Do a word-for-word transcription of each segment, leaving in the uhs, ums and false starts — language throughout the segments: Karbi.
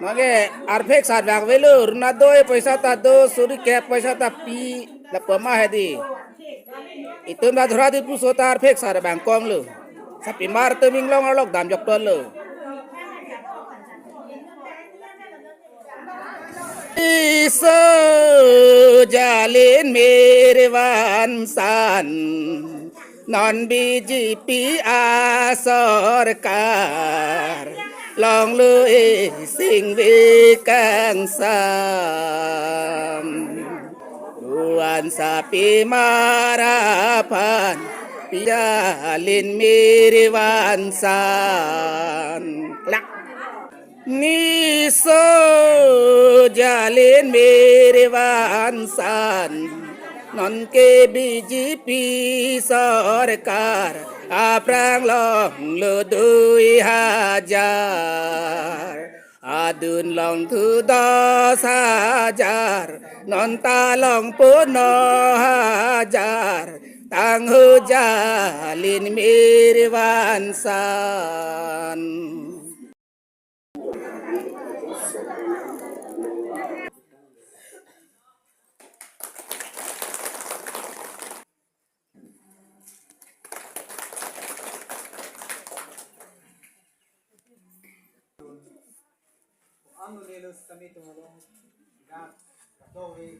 Mage arphek sar bang avelo, Orunodoi poisa ta do, suri kep poisa ta pi, lapu ma hedi. Itum ta dhura di puso ta arphek sar bang konglo. Sapimar atum inglong arlok damjok tolo. Iso jalin merivan san. Non B J P asorkar longlo e singve kangsam. Duan sapimar aphan pijalin merivan san. Klak. Niso jalin merivan san, non ke B J P sorkar aphrang longlo dui hajar, adun longthu dos hajar, non ta longpo no hajar, tangho jalin merivan san.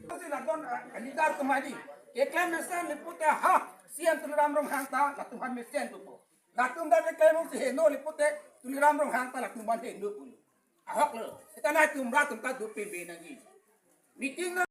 Kasi lagon, ah, leader atum hadi. Keklem mesen lipute ha, C M Tuliram Ronghang ta, latum han mesen pupo. Latum ta keklem si heno lipute, Tuliram Ronghang ta latum ban heno pulo. Ahok lo. Seta nangtum rat atum ta dopik be nangji. Meeting na